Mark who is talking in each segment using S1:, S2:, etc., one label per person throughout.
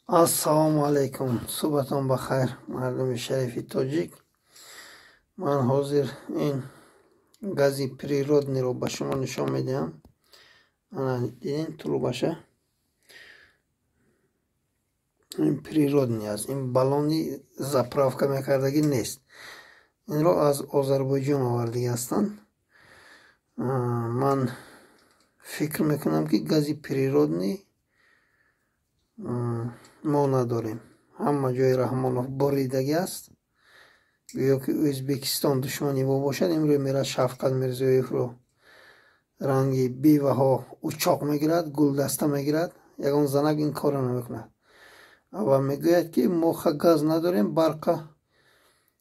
S1: Ассалому алайкум, субҳатон бахайр, мардуми шарифи тоҷик. Ман ҳозир ин гази природниро ба шумо нишон медиҳам. Ана дидем трубаша. Ин природный аст, ин баллони заправка мекардагӣ нест. Инро аз Озарбойҷон овардагӣ ҳастанд. Ман фикр мекунам, ки гази природный мо надорем. Ҳама ҷои Раҳмонов боридагӣ аст. Гӯё ки Ӯзбекистон душмани мо бошад. Имрӯз мерад Шавкат Мирзиёевро ранги беваҳо учоқ мегирад, гулдаста мегирад. Ягон занак ин корро намекунад ва мегӯяд, ки мо газ надорем, барқа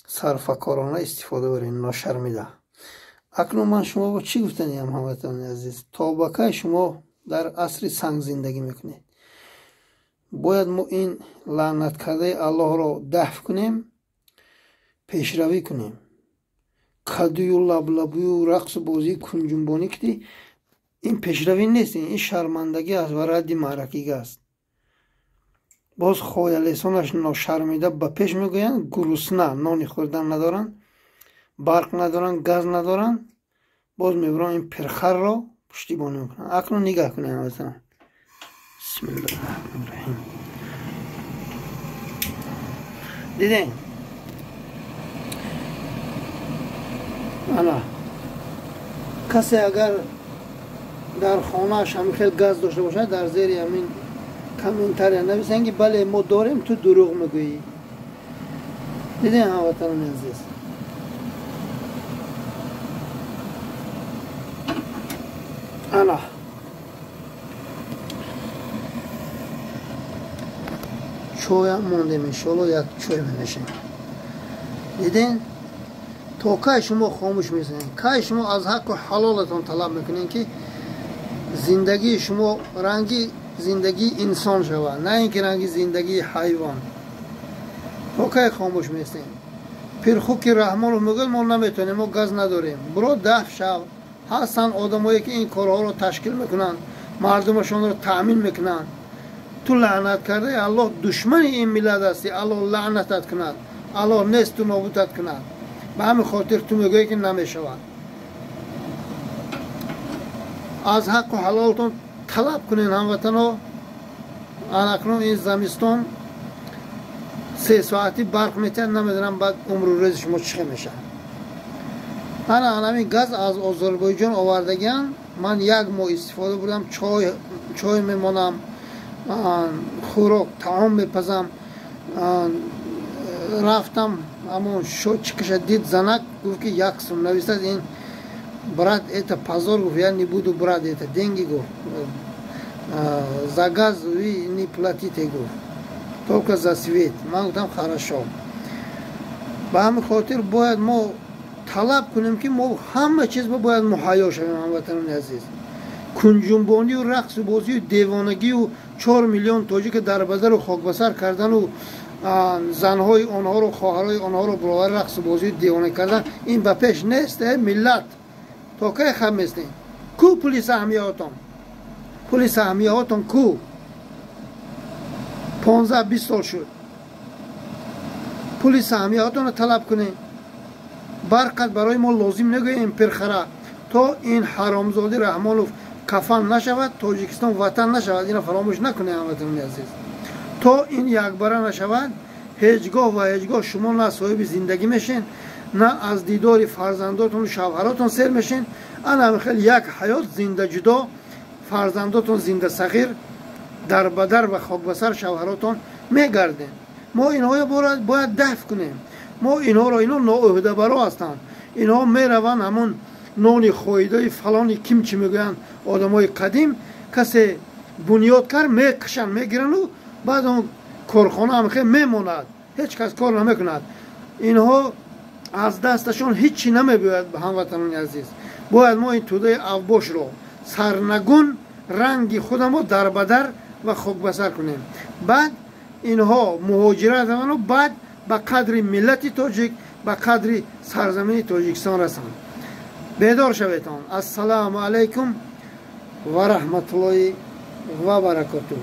S1: сарфакорона истифода барем. Ношармида. Акнун ман шуморо чӣ гуфтаниям, ҳамватанони азиз? То ба кай шумо дар асри санг зиндагӣ мекунед? Бояд мо ин лаънаткардаи Аллоҳро дафъ кунем, пешравӣ кунем. Кадую лаблабую рақсу бозии кунҷунбонӣ ки ин пешравӣ нест, ин шармандагӣ аст ва радди маъракига аст. Боз хоялесонаш ношармида ба пеш мегӯянд, гурусна, нони хӯрдан надоранд, барқ надоранд, газ надоранд. Боз мебаранд ин пирхарро пуштибонӣ мекунанд. Акнун нигаҳ кунед, ҳамватанон. Бисмиллоҳи раҳмони раҳим. Дидем, ана касе агар дар хонааш ҳамин хел газ дошта бошад, дар зери ҳамин комментария нависанд, ки бале, мо дорем, ту дурӯғ мегӯӣ. Дидем, ҳамватанони азиз, ана чоям мондем, иншоалло як чой менешем. Диден, то кай шумо хомӯш мезанед? Кай шумо аз ҳаққу ҳалолатон талаб мекунед, ки зиндагии шумо ранги зиндагии инсон шавад, на ин ки ранги зиндагии ҳайвон? То кай хомӯш местем? Пирхуки Раҳмонов мегӯяд, мо наметавонем, мо газ надорем. Биро дафъ шав. Ҳастанд одамое, ки ин корҳоро ташкил мекунанд, мардумашонро таъмин мекунанд. Ту лаънат кардаи Аллоҳ, душмани ин миллат ҳастӣ. Аллоҳ лаънатат кунад, Аллоҳ несту нобудат кунад. Ба ҳамин хотир ту мегӯӣ, ки намешавад. Аз ҳаққу ҳалолтон талаб кунед, ҳамватано. Анакнун ин замистон 3 соатӣ барқ метиҳад, намедонам баъд умру рӯзи шумо чӣ хел мешавад. Ана ҳамин газ аз Озарбойҷон овардагиан. Ман як моҳ истифода бурдам. Чой мемонам, хӯрок таом мепазам. Рафтам, ҳамон чикаша дид занак, гуфт, ки як сум нависад. Ин брат, это позор, гуфт, я не буду брать это деньги, гуфт, за газ вы не платите, гуфт, только за свет. Ман гуфтам, хорошо. Ба ҳамин хотир бояд мо талаб кунем, ки мо ҳама чиз бояд муҳайё шавем, ҳамватанони азиз. Кунҷунбонию рақсу бозию девонагию 4 миллион тоҷика дарбадару хокбасар кардану занҳои онҳоро, хоҳарои онҳоро баровар рақсу бозию девона кардан, ин ба пеш нест. Э миллат, то кай хаб местем? Ку пули саҳмияҳотон? Пули саҳмияҳотон ку? 15-20 сол шуд. Пули саҳмияҳотонро талаб кунем. Барқат барои мо лозим нагӯем, пирхара. То ин ҳаромзоди Раҳмонов кафан нашавад, Тоҷикистон ватан нашавад. Ина фаромӯш накунед, ҳамватанони азиз. То ин якбара нашавад, ҳеҷ гоҳ ва ҳеҷ гоҳ шумо на соҳиби зиндагӣ мешен, на аз дидори фарзандотону шавҳаротон сер мешен. Ана хел як ҳаёт зинда ҷудо, фарзандотон зинда сағир, дарбадар ва хокбасар шавҳаротон мегардем. Мо инҳоро бояд дафъ кунем. Мо инҳоро, инҳо ноӯҳдабаро ҳастанд. Инҳо мераванд, ҳамон нони хоидаи фалони ким чӣ мегӯянд одамои қадим, касе бунёд кард, мекашанд, мегирану баъд он корхона ҳамхел мемонад, ҳеҷ кас кор намекунад. Инҳо аз дасташон ҳеҷ чӣ намебиёяд. Ҳамватанони азиз, бояд мо ин тӯдаи авбошро сарнагун ранги худамо дарбадар ва хокбасар кунем. Баъд инҳо муҳоҷират равану баъд ба қадри миллати тоҷик, ба қадри сарзамини Тоҷикистон расанд. Бедор шаветон. Ассалому алайкум ва раҳматуллоҳи ва баракотуҳ.